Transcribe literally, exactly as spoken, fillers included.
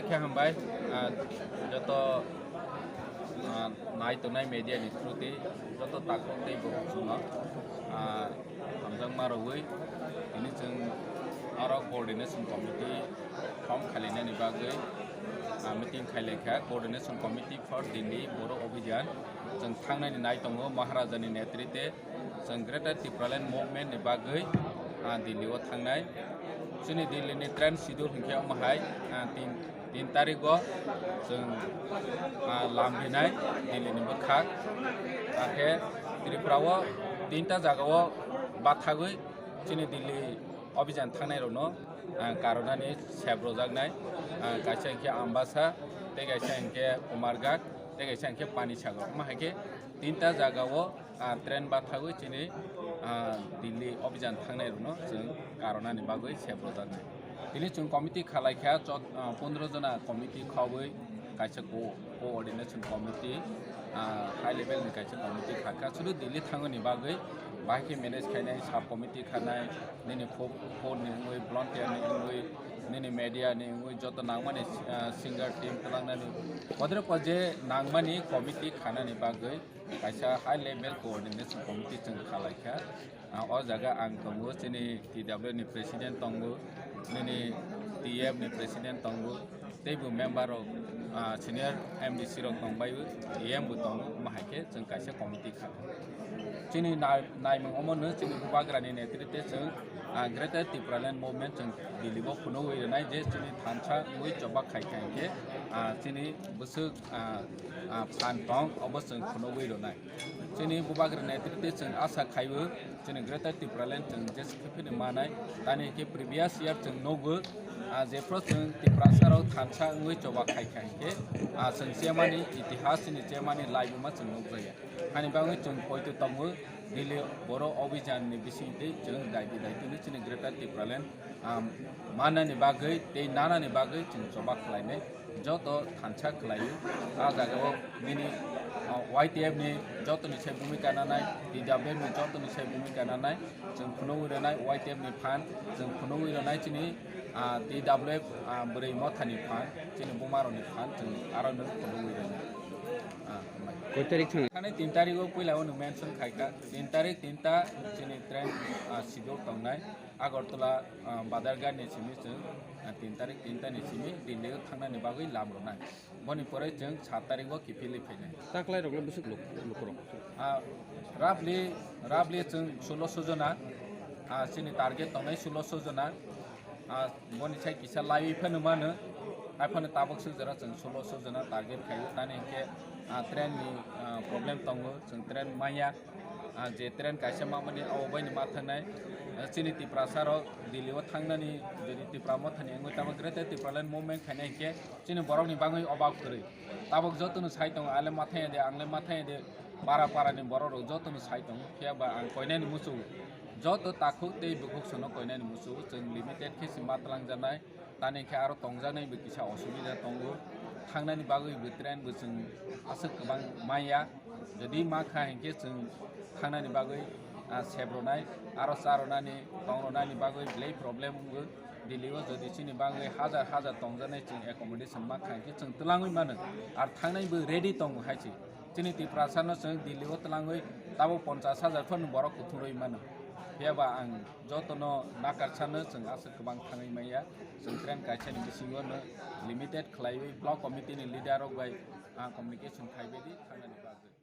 Khe hambai, ah, joto, ah, nai tongnai media ni through tei joto takhuk tei borok chwngno, ah, hamjakma rwui tini chwng oro coordination committee form khalinani bagwi, ah, meeting khailaikha. Coordination Committee for Delhi Boro Abhijan chwng thangnani nai tongo Maharajani netrite. Chwng Greater Tipraland Movement ni bagwi, ah, Delhi o thangnai. Chini Delhi ni train schedule hinkhe omo hai, ah, tin, tin tarik o chwng, ah, lam rinai Delhi ni bwkhak. Hakhe Tripura o tinta jaga o bathagwi chini Delhi Abhijan thangnai rokno, ah, karonani sep rojaknai, ah, kaisa hinkhe Ambasa, tei kaisa hinkhe Kumarghat, tei kaisa hinkhe Panisagar. Omo hai khe tinta jaga o, ah, train bathagwi chini, ah, Delhi Abhijan thangnai rokno chwng karonani bagwi sep rojaknai. Tini chwng committee khalaikha, chod-, ah, pondro jona committee khogwi kaisa co-, coordination committee, ah, high level ni kaisa committee khakha. Sudu Delhi thangni bagwi bahai khe manage khainai sub committee khanai, nini fo-, phone ni wngwi, volunteer ni wngwi, nini media ni wngwi, joto nangmani, ah, singer team twlangnani, kodre kodre nangmani committee khanani bagwi kaisa high level coordination committee chwng khalaikha. Ah, o jaga ang tongo, chini T W ni president tongo, nini T F ni president tongo, teibo member rok, ah, senior M D C rok tongbaio, A M bo tongo, omo hai khe chwng kaisa committee kha. Chini nai-, naimung omo no chini bubagra ni netrite chwng, ah, Greater Tipraland Movement chwng Delhi o phunugwi rwnai je chini thansa wngwi choba khai khai khe, ah, chini bwswk, ah, ah, phan tong obo chwng phunugwi rwnai. Chini bubagra netrite chwng asa khaibo, chini Greater Tipraland chwng jesa khe phini manai. Tani hinkhe previous year chwng nugo, ah, jephru chwng Tiprasa rok thansa wngwi choba khai khai hinkhe, ah, chwng chemani itihas chini chemani laibuma chwng nukjaya. Hani bagwi chwng poito tongo, Delhi Boro Abhijan ni bisingtwi chwng daiti daiti chini Greater Tipraland, ah, manani bagwi tei nanani bagwi chwng choba khlainai. Joto thansa khlaio. A jagao nini, ah, Y T F ni jotoni se bhumika nanai, T W F ni jotoni se bhumika nanai, chwng phunugwi rwnai Y T F ni phan, chwng phunugwi rwnai chini, ah, T W F, ah, bwrwi mothani phan, chini bumarokni phan, chwng aro nwng phunugwi rwnai. Ah, hambai. Koi tarik thang? Thani tin tarik o puila o nwng mention khaikha, tin tarik tinta chini train, ah, schedule tongnai. Agartala, ah, Badharghat ni simi chwng, ah, tin tarik tinta ni simi Delhi o thangnani bagwi lam rwnai. Boni pore chwng sat tarik o kiphilwi phainai. Taklai rok le bwswk luk-, lukurok? Ah, roughly, roughly chwng sulosho jona, ah, chini target tongnai sulosho jona. Ah, boni sai kisa laiwi phano mano, hai phano tabuk swk jora chwng sulosho jona target khaio. Tani hinkhe, ah, train ni, ah, problem tongo, chwng train manya. Ah, je train kaisa mamani abo baini ma thangnai. Ah, chini Tiprasa rok Delhi o thangnani, jodi Tipra mothani wngwi tamo Greater Tipraland Movement khainai hinkhe chini borokni bagwi obak kwrwi. Tabuk jotono sai tongo, ale ma thangya de, angle ma thangya de, para para ni borok rok jotono sai tongo. Phiya ba ang koinani muchungo, joto takhuk tei bukhuk sono koinani muchungo, chwng limited khe se ma twlangjaknai. Tani khe aro tongjaknai bo kisa osubida tongo, thangnani bagwi bo train bo chwng aswk kwbang manya. Jodi ma kha hinkhe chwng thangnani bagwi, ah, sep rwnai, aro cha rwnani, tong rwnani bagwi belai problem wngo. Delhi o jodi chini bagwi hajar hajar tongjaknai chwng accommodation ma kha hinkhe chwng twlangwi mano, ar thangnai bo ready tongo hai se. Chini Tiprasa no chwng Delhi o twlangwi tabuk ponchash hajar phano borok kuthumrwi mano. Phiya ba ang jotono nakarsa no chwng aswk kwbang thangwi manya. Chwng train kaisa ni bisingo no limited khlaiwi block committee ni leader rok bai ang communication khaibai di thangnani bagwi.